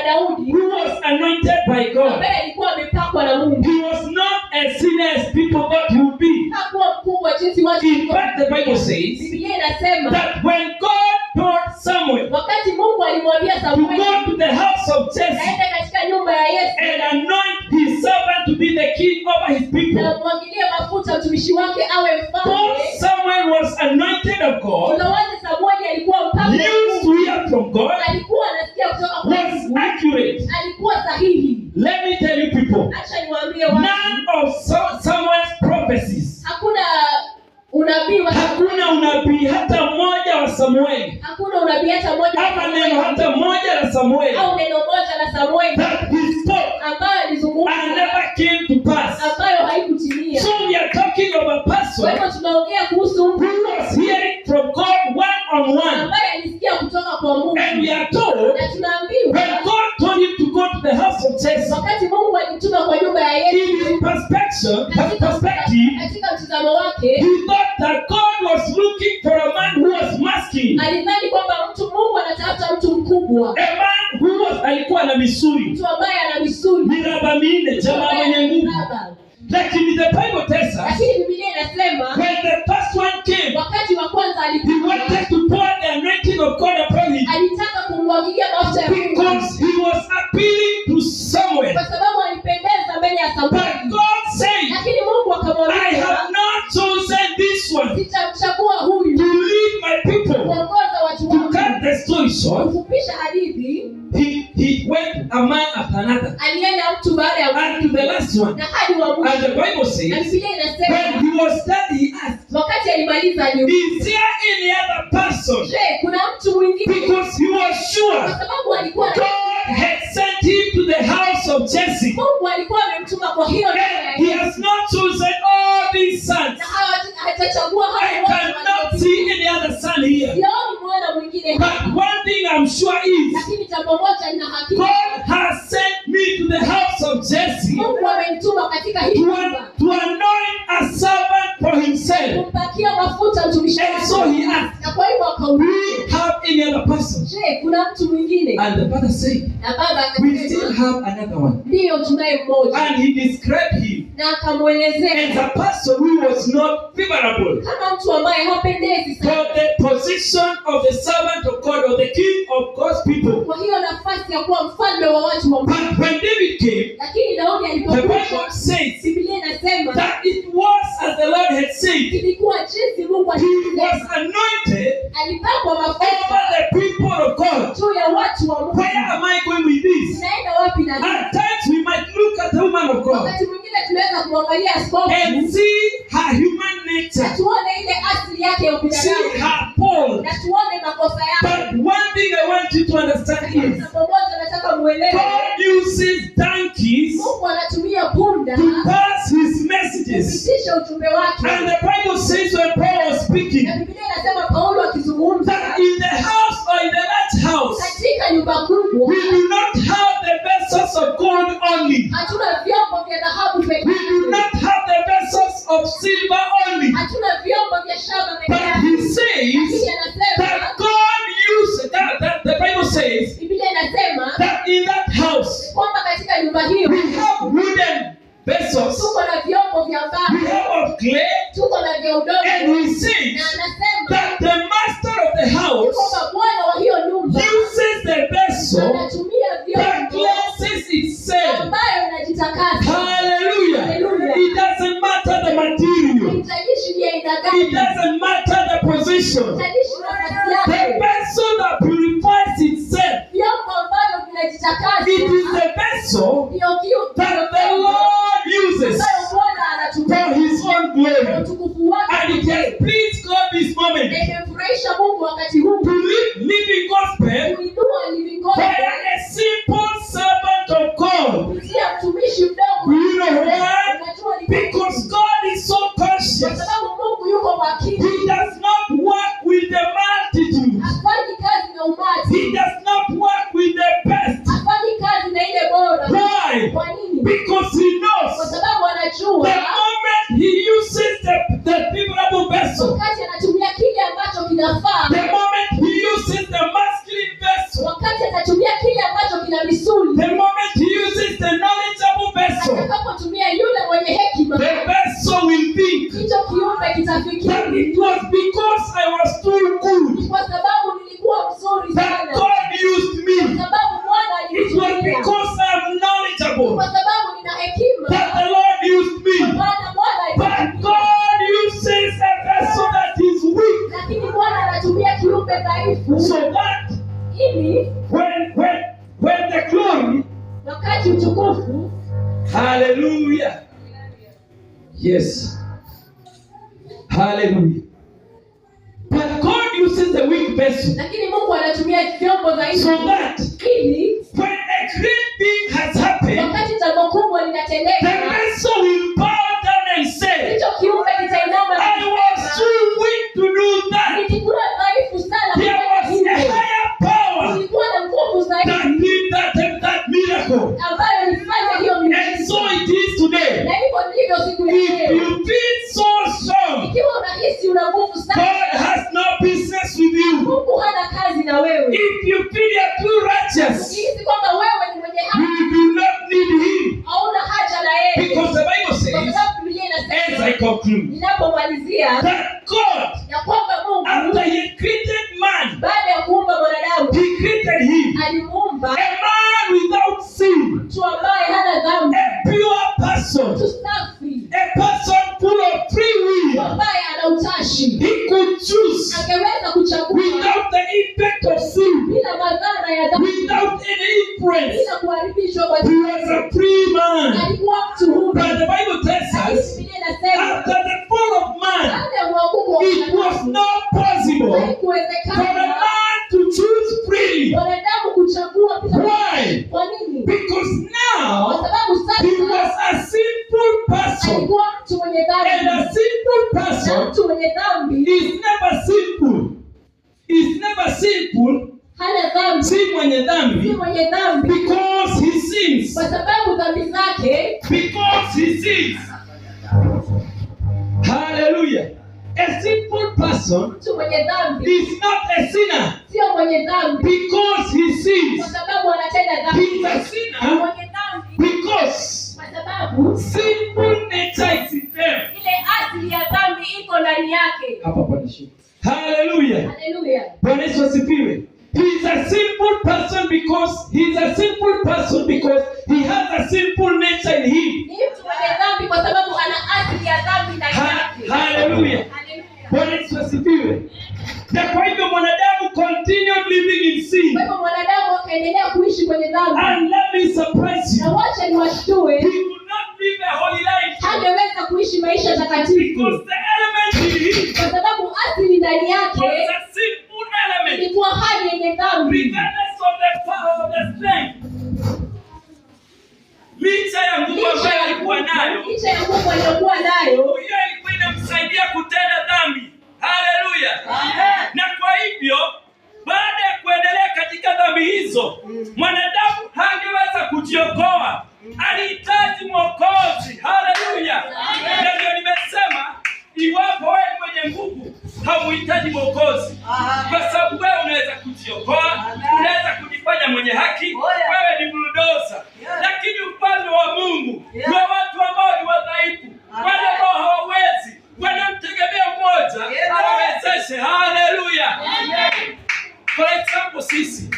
na Daudi who was anointed by God. Ambaye alikuwa amepakwa na Mungu. He was not as senior as people thought he would be. Hakuwa mkubwa jinsi watu. In fact, the Bible says Biblia inasema that when God told Samuel wakati Mungu alimwambia to Samueli go to the house of Jesse aende katika nyumba ya Yese and anoint his servant to be the king over his people, na mwagilie mafuta mtumishi wake awe mfalme. Both Samuel was anointed of God, Ingawaje Samueli alikuwa mpakwa wa used to Mungu, hear from God, alikuwa anasikia kutoka kwa was Mungu, accurate. alikuwa sahihi. Let me tell you people, Acha niwaambie watu, none of Samuel's prophecies, hakuna unabii wa hakuna unabii hata mmoja wa Samueli, hakuna unabii hata mmoja ama neno hata moja la Samueli au neno moja la Samueli that he spoke ambayo and alizungumza never came to pass. ambayo haikutimia. So we are talking of a Kwa person hivyo tunaongea kuhusu mtu who was hearing from God one on one. ambaye alisikia kutoka kwa Mungu, And we are told na tunaambiwa when God told him to go to the house of Jesse, wakati Mungu alimtuma kwa nyumba ya in Yesu, his perspective, katika mtazamo wake he thought that God was looking for a man who was masculine, alidhani kwamba mtu Mungu anatafuta mtu mkubwa, a man who was alikuwa na misuli mtu ambaye ana misuli, miraba minne, mtu jamaa ambaye mwenye ana nguvu. miraba. Lakini the Bible tells us Lakini Biblia inasema when the first one came, wakati wa kwanza he alikuja, wanted to pour the anointing of God upon him alitaka kumwagilia mafuta ya Mungu because he was appealing to Samuel. kwa sababu alipendeza mbele ya But Samueli, God said, lakini Mungu I akamwambia, have not chosen this one sitamchagua huyu to lead my people. kuongoza watu To wangu. cut the story short, Kufupisha hadithi, he went a man after another alienda mtu baada ya and to the last one. na hadi wa And mwisho. the Bible Na says, Biblia when inasema he was done, he asked, wakati alimaliza aliuliza, is there any other person? je, kuna mtu mwingine? Because he was Kwa sure sababu alikuwa God had sent him to the house of Jesse. Mungu alikuwa amemtuma kwa hiyo nyumba ya And he Yese. has not chosen all these sons. Na hajachagua I hao wote cannot walio- see any other son here. Sioni mwana mwingine But hapa. one thing I'm sure is Lakini jambo moja nina hakika, God has sent me to the house of Jesse Mungu amemtuma katika hii to, nyumba to anoint a servant for himself. kumpakia mafuta mtumishi And so wake. he asked, Na kwa hivyo do akauliza, we have any other person? je, kuna mtu mwingine? And the father said, Na baba we still akasema, have another one. ndiyo, tunaye mmoja. And he described him Na akamwelezea as a person who was not favorable kama mtu ambaye hapendezi sana for the position of the servant of God or the king of God's people. kwa hiyo nafasi ya kuwa mfalme wa watu wa Mungu. But when David came, Lakini Daudi the alipokuja, Bible says Biblia inasema that it was as the Lord had said, ilikuwa jinsi Mungu he was alisema, anointed alipakwa mafuta over the people of God. juu ya watu wa Mungu. Where am I going with this? Tunaenda wapi na hii? At times we might look at the woman of God Wakati mwingine tunaweza kumwangalia askofu and see her human nature, na tuone ile asili yake ya see ubinadamu her fault. na tuone makosa yake. But one thing I want you to understand is Jambo moja nataka muelewe, God uses donkeys Mungu anatumia punda to pass his messages. kupitisha ujumbe wake, And the Bible says when Paul was speaking na Biblia inasema Paulo akizungumza that in the house or in the large house, katika nyumba kubwa we do not have the vessels of gold only. hatuna vyombo vya dhahabu peke We do yake, not have the vessels of silver only. hatuna vyombo vya shaba peke But yake. he says Lakini anasema that God used that the Bible says Biblia inasema that in that house kwamba katika nyumba hiyo we have wooden vessels, tuko na vyombo vya we mbao, have of clay, tuko na vya and udongo, he says na anasema that the master of the house kwamba bwana wa hiyo nyumba uses the vessel anatumia that vyombo cleanses itself. ambayo inajitakasa. Hallelujah. Hallelujah. It doesn't matter the material. Haijalishi ni aina It gani, doesn't matter the position. haijalishi nafasi The yake, vessel that purifies itself, vyombo ambavyo vinajitakasa it is the vessel ndio kio that the Lord uses ambayo Bwana for anatumia his own kwa glory. utukufu wake, And it has pleased God this moment na imemfurahisha Mungu wakati huu to live living gospel kuinua living by gospel a simple servant of God. kupitia mtumishi mdogo. Do you know why? Unajua ni kwa nini? Because God is so Kwa conscious. sababu Mungu yuko makini, He does not work with the multitude. hafanyi kazi na umati, He does not work with the best. hafanyi kazi na ile bora. Why? Kwa nini? kina misuli, the moment he uses the knowledgeable vessel, atakapotumia yule mwenye hekima, the vessel will think hicho kiumbe that kitafikiri it was because I was too good kwa sababu nilikuwa mzuri that sana, God used kwa me. sababu Bwana It was alinitumia, because I am knowledgeable kwa sababu nina hekima, that the Lord used kwa me. maana Bwana But alinitumia. God uses a vessel that is weak Lakini Bwana anatumia kiumbe dhaifu so that ili when the glory, wakati utukufu. Hallelujah. Yes. Hallelujah. But God uses the weak vessel Lakini Mungu anatumia vyombo dhaifu so that ili when a great thing has happened, wakati jambo kubwa the linatendeka, vessel will bow down and say, hicho kiumbe kitainama na I was kusema, too weak to do that. nilikuwa dhaifu sana There kufanya was a hivyo. higher power Nilikuwa na nguvu that zaidi did that miracle. ambayo ilifanya hiyo And miujiza. so it is today. Na hivyo ndivyo siku ya If leo. you feel so strong, Ikiwa unahisi una nguvu God sana, has no business with you. Mungu hana kazi na wewe. If you feel you're too righteous, Ukihisi kwamba wewe ni mwenye haki, you do not need him. hauna haja na yeye. Because the Bible Kwa says, sababu Biblia as I inasema, conclude, ninapomalizia, that God, ya kwamba Mungu after he created man, baada ya kuumba mwanadamu he created him alimuumba a man without sin, mtu ambaye hana dhambi, a pure person, mtu safi, a person full of free mtu will. ambaye ana utashi, He could choose angeweza kuchagua without the effect of sin, bila madhara ya dhambi, without any influence. bila kuharibishwa kwa He was a free man. alikuwa mtu huru. But the Bible tells Lakini us, Biblia inasema after the fall of man, baada ya mwanguko wa it was mwanadamu, not possible for a haikuwezekana man to choose freely. mwanadamu kuchagua bila. Why? Kwa nini? Because Kwa now sababu he sasa was a sinful person. alikuwa mtu mwenye And dhambi, a sinful na person mtu mwenye dhambi is never sinful. Is never sinful, hana dhambi, si mwenye si dhambi, mwenye dhambi because he sins. kwa sababu dhambi zake Because he sins. Hallelujah. A sinful person mtu mwenye dhambi is not a sinner sio mwenye dhambi because he kwa sins. sababu anatenda He dhambi. is a sinner Mwenye dhambi because kwa sababu sinful nature is in them. ile asili ya dhambi iko ndani yake. Hapa panishika. Hallelujah. Haleluya! Bwana Yesu asifiwe. He is a sinful person because he is a sinful person because he has a sinful nature in him. Ni mtu mwenye dhambi kwa sababu ana asili ya dhambi ndani yake. Hallelujah. Haleluya! Bwana Yesu asifiwe. Na kwa hivyo mwanadamu continued living in sin. Kwa hivyo mwanadamu akaendelea kuishi kwenye dhambi, And let me surprise na you. wacha niwashtue, He could not live a holy life hangeweza kuishi maisha takatifu because the element in him kwa sababu asili ndani was yake a sinful element. ilikuwa hali yenye dhambi. Regardless of the power of the strength. Licha ya nguvu ambayo alikuwa nayo, Licha ya nguvu aliyokuwa nayo, hiyo ilikuwa inamsaidia kutenda dhambi. Haleluya! Na kwa hivyo baada ya kuendelea katika dhambi hizo, mwanadamu hangeweza kujiokoa, alihitaji mwokozi. Haleluya! Na ndio nimesema, iwapo wewe ni mwenye nguvu, hauhitaji mwokozi, kwa sababu wewe unaweza kujiokoa, unaweza kujifanya mwenye haki, wewe ni buldoza. Lakini upande wa Mungu ni wa watu ambao ni wadhaifu, wale ambao hawawezi, wanamtegemea mmoja awawezeshe. Haleluya! For example, sisi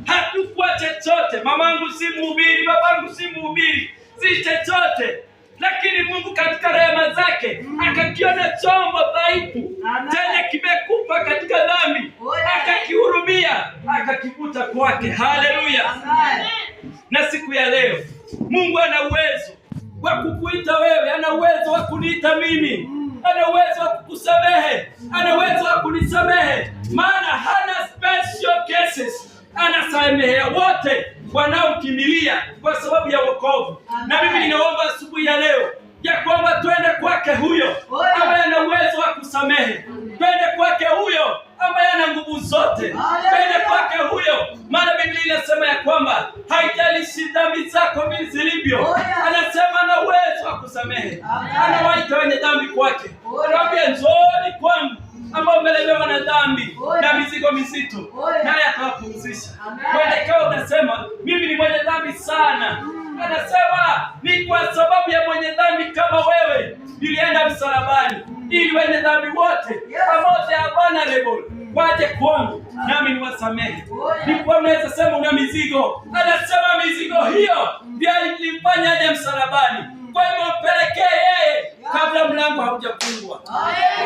hatukuwa chochote. Mamangu si mhubiri, babangu si mhubiri, si chochote, lakini Mungu katika rehema zake akakiona chombo dhaifu chenye kimekufa katika dhambi, akakihurumia, akakivuta kwake. Haleluya! Na siku ya leo Mungu ana uwezo wa kukuita wewe, ana uwezo wa kuniita mimi, ana uwezo wa kukusamehe, ana uwezo wa kunisamehe, maana hana special cases, anasamehea wote wanaomkimbilia kwa sababu ya wokovu. Na mimi ninaomba asubuhi ya leo ya kwamba twende kwake huyo ambaye ana uwezo wa kusamehe, twende kwake huyo ambaye ana nguvu zote, twende kwake huyo, maana Biblia inasema ya kwamba haijalishi dhambi zako vile zilivyo, anasema ana uwezo wa kusamehe. Anawaita wenye dhambi kwake, anawaambia njooni kwangu ambao mmelemewa na dhambi na mizigo mizito, naye atawapumzisha. Mwelekeo unasema mimi ni mwenye dhambi sana. Anasema ni kwa sababu ya mwenye dhambi kama wewe nilienda msalabani, ili wenye dhambi wote pamoja vulnerable waje kwangu nami niwasamehe. Ndipo unaweza sema una mizigo, anasema mizigo hiyo ndio ilimfanya aje msalabani. Kwa hivyo mpelekee yeye kabla mlango haujafungwa.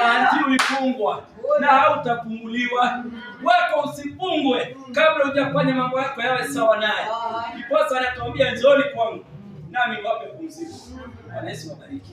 Wanti ulifungwa na hautafunguliwa. Wako usifungwe kabla hujafanya mambo yako yawe sawa naye. Ndiposa anatuambia njooni kwangu nami niwape pumziko. Bwana Yesu wabariki.